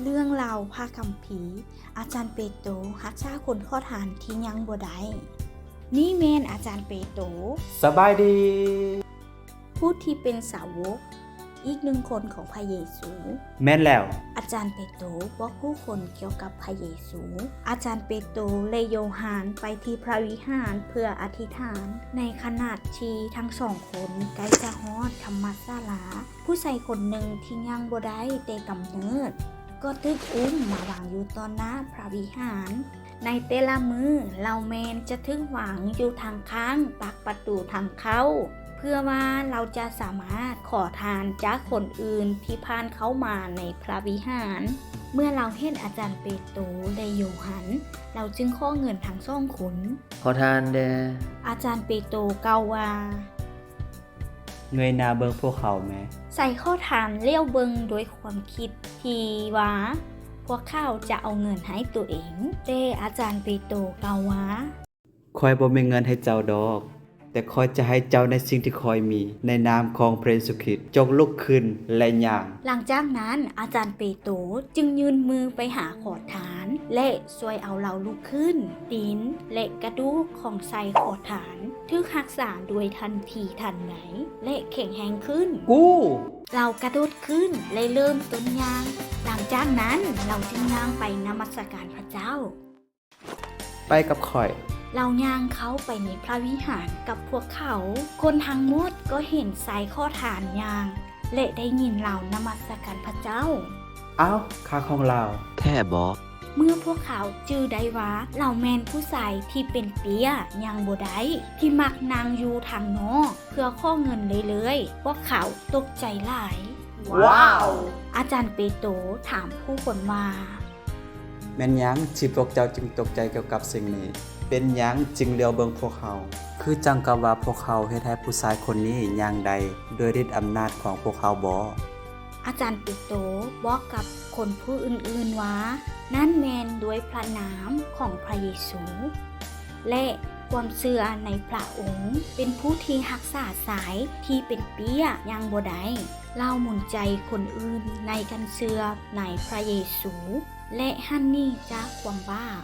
ເລື່ອງລາວພະຄຳພີ, ອາຈານເປໂຕຮັກສາຄົນຂໍທານທີ່ຍັງບໍ່ໄດ້. ນີ້ແມ່ນອາຈານເປໂຕ. ສະບາຍດີ. ຜູ້ທີ່ເປັນສາວົກອີກໜຶ່ງຄົນຂອງພະເຢຊູ. ແມ່ນແລ້ວ. ອາຈານເປໂຕບອກຜູ້ຄົນກ່ຽວກັບພະເຢຊູ. ອາຈານເປໂຕ ແລະ ໂຢຮານໄປທີ່ພະວິຫານເພື່ອອະທິຖານ. ໃນຂະນະທີ່ທັງສອງຄົນໃກ້ຈະຮອດທຳມະສາລາ, ຜູ້ຊາຍຄົນໜຶ່ງທີ່ຍ່າງບໍ່ໄດ້ແຕ່ກຳເນີດ ກໍຖືກອຸ້ມມາວາງຢູ່ຕໍ່ໜ້າພະວິຫານ. ໃນແຕ່ລະມື້ ລາວແມ່ນຈະຖືກວາງຢູ່ທາງຂ້າງປາກປະຕູທາງເຂົ້າ ເພື່ອວ່າລາວຈະສາມາດຂໍທານຈາກຄົນອື່ນທີ່ຜ່ານເຂົ້າມາໃນພະວິຫານ. ເມື່ອລາວເຫັນອາຈານເປໂຕ ແລະ ໂຢຮັນ, ລາວຈຶ່ງຂໍເງິນທັງສອງຄົນ. ຂໍທານແດ່. ອາຈານເປໂຕກ່າວວ່າ. ເງີຍໜ້າເບິ່ງພວກເຂົາແມ້. ຊາຍຂໍທານຫຼຽວເບິ່ງດ້ວຍຄວາມຄິດທີ່ວ່າພວກເຂົາຈະເອົາເງິນໃຫ້ຕົວເອງ, ແຕ່ອາຈານເປໂຕກ່າວວ່າ. ຂ້ອຍບໍ່ມີເງິນໃຫ້ເຈົ້າດອກ, ແຕ່ຂ້ອຍຈະໃຫ້ເຈົ້າໃນສິ່ງທີ່ຂ້ອຍມີ, ໃນນາມຂອງພະເຢຊູຄຣິດ, ຈົ່ງລຸກຂຶ້ນ ແລະ ຍ່າງ. ຫຼັງຈາກນັ້ນ, ອາຈານເປໂຕຈຶ່ງຍື່ນມືໄປຫາຂໍທານ ແລະ ຊ່ວຍເອົາລາວລຸກຂຶ້ນ. ຕີນ ແລະ ກະດູກຂອງຊາຍຂໍທານຖືກຮັກສາໂດຍທັນທີທັນໃດ ແລະ ແຂງແຮງຂຶ້ນ. ກູ! ລາວກະໂດດຂຶ້ນ ແລະ ເລີ່ມຕົ້ນຍ່າງ. ຫຼັງຈາກນັ້ນ, ລາວຈຶ່ງຍ່າງໄປນະມັດສະການພະເຈົ້າ. ໄປກັບຂ້ອຍ. ລາວຍ່າງເຂົ້າໄປໃນພະວິຫານກັບພວກເຂົາ. ຄົນທັງໝົດກໍເຫັນຊາຍຂໍທານຍ່າງ ແລະ ໄດ້ຍິນລາວນະມັດສະການພະເຈົ້າ. ອ້າວ, ຂ້າຂອງລາວ. ແທ້ບໍ? ເມື່ອພວກເຂົາຈື່ໄດ້ວ່າລາວແມ່ນຜູ້ຊາຍທີ່ເປັນເປ້ຍຍ່າງບໍ່ໄດ້ ທີ່ມັກນັ່ງຢູ່ທາງນອກເພື່ອຂໍເງິນເລື້ອຍໆ, ພວກເຂົາຕົກໃຈຫຼາຍ. ວ້າວ! ອາຈານເປໂຕຖາມຜູ້ຄົນວ່າ. ແມ່ນຫຍັງທີ່ພວກເຈົ້າຈຶ່ງຕົກໃຈກ່ຽວກັບສິ່ງນີ້? ເປັນຫຍັງຈຶ່ງຫຼຽວເບິ່ງພວກເຮົາ? ຄືຈັ່ງກັບວ່າພວກເຮົາເຮັດໃຫ້ຜູ້ຊາຍຄົນນີ້ຍ່າງໄດ້ດ້ວຍລິດອຳນາດຂອງພວກເຮົາບໍ? ອາຈານເປໂຕບອກກັບຄົນຜູ້ອື່ນໆວ່າ, ນັ້ນແມ່ນດ້ວຍພະນາມຂອງພະເຢຊູ ແລະ ຄວາມເຊື່ອໃນພະອົງ, ເປັນຜູ້ທີ່ຮັກສາຊາຍທີ່ເປັນເປ້ຍຍ່າງບໍ່ໄດ້. ລາວໝູນໃຈຄົນອື່ນໃນການເຊື່ອໃນພະເຢຊູ ແລະ ຫັນໜີຈາກຄວາມບາບ.